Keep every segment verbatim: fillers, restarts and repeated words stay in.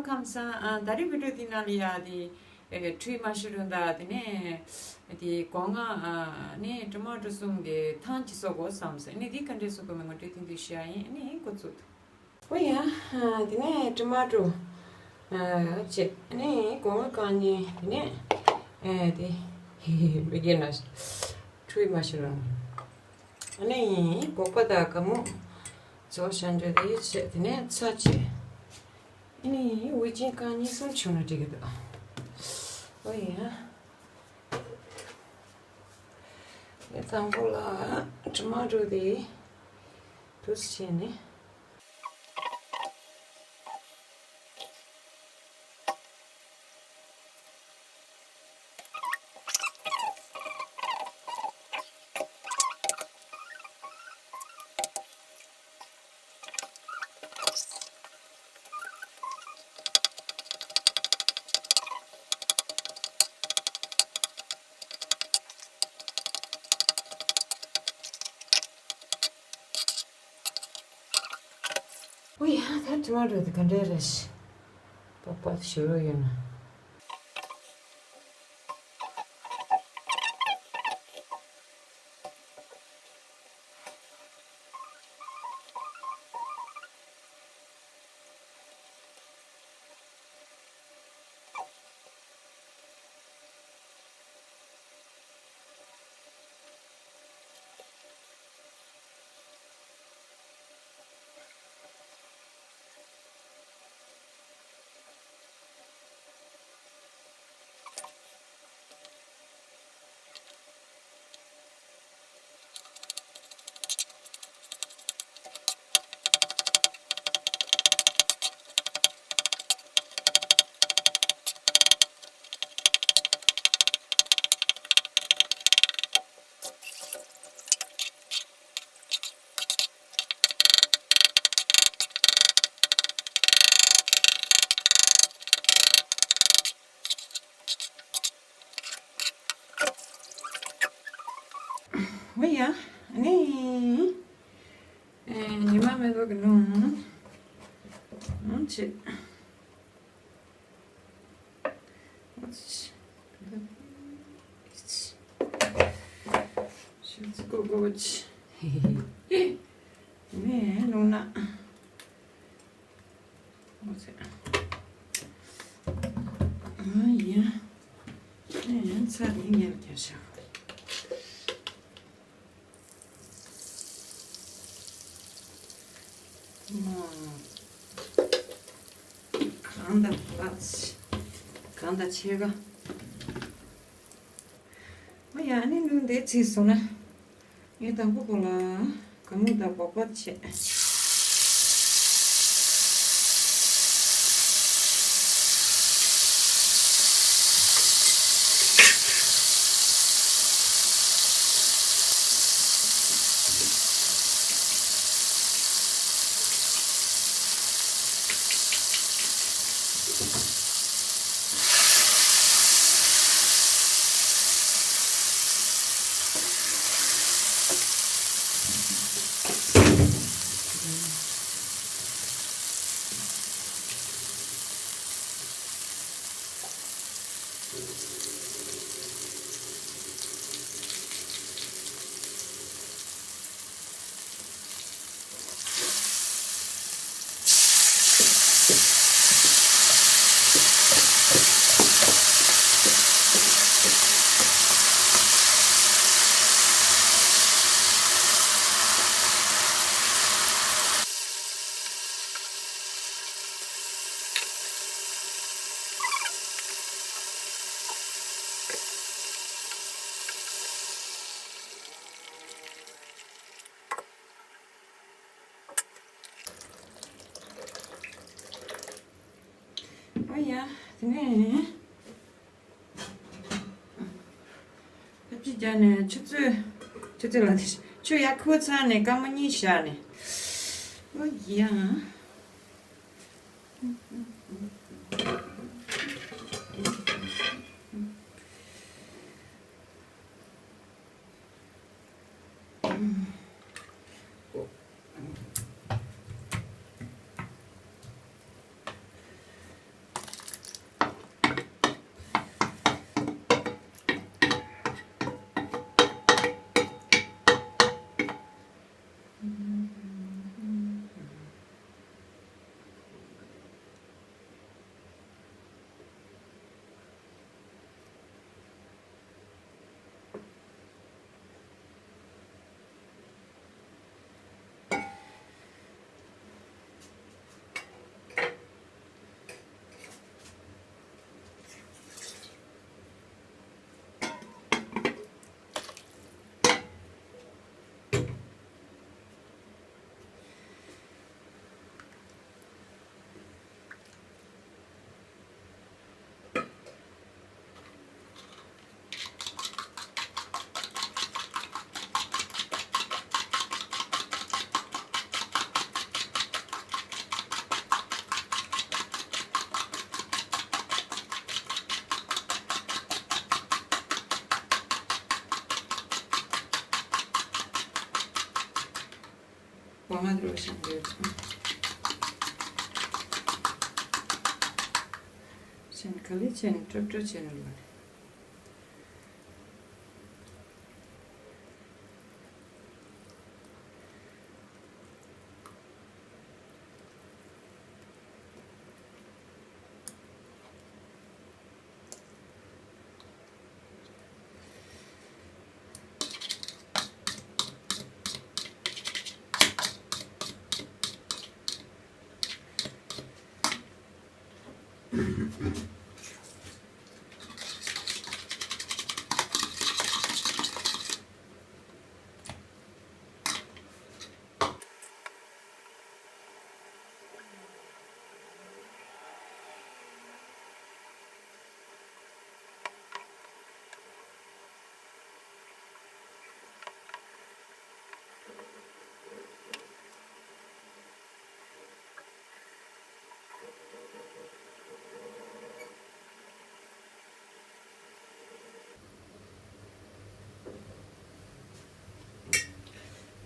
ཁམས་བཟང་། ཨ། ད་རེས་བི་ཌིའོ་འདི་ནང་ལ་ཡ་དེ། ཨེ། ཁྲུའི་མ་ཤུ་རུང་དང་དེ་ནས་དེ་སྒོ་ང་། ཨ་ནི་ཊོ་མ་ཊོ་གསུམ་གྱི་ཐང་ཅིག་བཟོ་དགོས་བསམ་སོང་། ཨ་ནི་འདི་ག་འདྲས་བཟོ་དགོས་མིན་ངོ་སྤྲོད་ཐེངས་འདི་ཞུ་ཡ་ཡིན། ཨ་ནི་འགོ་ཚུགས་དང་། ཨོ་ཡ། ཨ། དེ་ནས་ཊོ་མ་ཊོ། ཨ། བྱས། ཨ་ནི་སྒོ་ང་རྐང་གཉིས། དེ་ནས། ཨེ། དེ་མི་རྒན་ན་ཁྲུའི་མ་ཤུ་རུང་། ཨ་ནི་སྒོག་པ་དང་ག་མུ་བྱས་བཞག་འདྲ་དེ་བྱས། དེ་ནས་ཚྭ་བྱས། ཨ་ནི་དབུ་ཅན་རྐང་གཉིས་གསུམ་བྱུང་ན་འགྲིག་གི་འདུག། ཨོ་ཡ། དེ་དང་པོ་ལ་ཊོ་མ་ཊོ་དེ་འདུག་སེ་བྱས་ནས། ཨོ་ཡ། ད་ཊོ་མ་ཊོ་དེ་ག་འདྲས་རེད། པགས་པ་བཞུ་རོགས་ཡོད་ན། ཨོ་ཡ། ཨ་ནི། ཨེ། ཉི་མ་མེ་ཏོག་གི་ལུང་། ཨང་། ཆེ། ཨོ་ཆེ། ཤུ་ཙི་ཀོ་ཀོ་ཆེ། ནས་ལུང་ན། ཨོ་ཙི། ཨ་ཡ། ཨེ། ཚྭ་དེ་ངས་རྒྱབ་བཞག། མ། གང་དང་ལགས། གང་དང་ཕྱེད་ཀ། ཨོ་ཡ། ཨ་ནི་ལུང་འདི་བྱས་སོང་ན། ངས་དང་པོ་ཁོ་ལ་ག་མུ་དང་སྒོག་པ་བྱས། ཨོ་ཡ། དེ་ནས་ཕེབས་སྐྱིལ་རྒྱག་ནས་ཆུ་ཚོད། ཆུ་ཚོད་ལ་དེ། ཆུ་ཡར་ཁུག་ཚར་ནས་སྐར་མ་གཉིས་བཞག་ནས། ཨོ་ཡ། ང་དེ་རུ་ཤང་དེ་ཚོ་ཤང་ག་ལེ་ཆེན་ཀྲོ་ཀྲོ་ཆེན་རུ་ལ།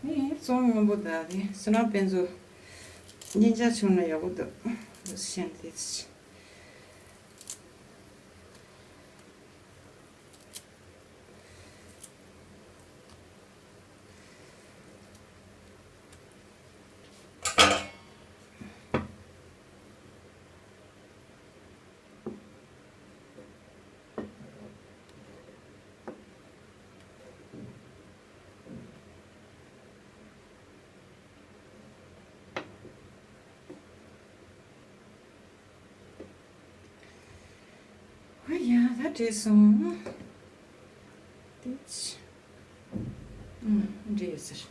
ནི་བཙོང་སྔོན་པོ་ད་དེ་སུ་ན་དཔེ་མཛོད་སྙིང་རྗེ་བྱུང་ན་ཡག་པོ་འདུག་ཤན་དེ། ཨ་ཡ་ད་བྲིས་སོང་། ཏིས། ཨུམ། འདྲེས་ཟེར།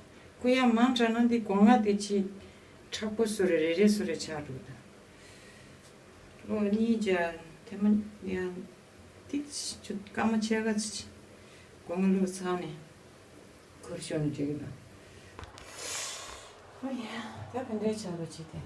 ཁོ་ཡང་མང་དྲགས་ན་འདི་སྒོ་ང་དེ་ཅི་མཁྲེགས་པོ་བཟོ་རེ་རེ་རེ་བཟོ་རེ་ཆགས་འགྲོ་ད། ལོ་གཉིས་བརྒྱ་དེ་མ་ཡང་ཏིས་ཅུ་སྐར་མ་ཕྱེད་ཀ་ཅི་སྒོ་ང་ལོ་ཚང་ནས་ཁུར་ཤོར་ནས་འགྲིག་གི་ད། ཨོ་ཡ་ད་ག་འདྲའི་ཆགས་རོ་ཅི་དེ།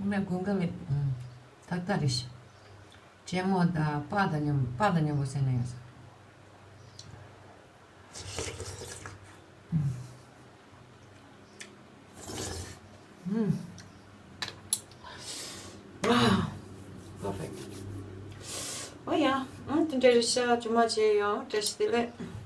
ངས་དགུན་ཁ་ལ་ཐག་ཐག་རེད་ཤག་གཅེན་མོ་དང་པཱ་དང་མཉམ་པཱ་དང་མཉམ་པོ་ཟས་ན་ཡོད་ས། ཨུམ། ཨ། པར་ཕེག་ཨོ་ཡ། ཨང་། དེ་འདྲ་རེད་ཤག་གཅུང་མ་བྱས་ཡོང་། བཀྲ་ཤིས་བདེ་ལེགས།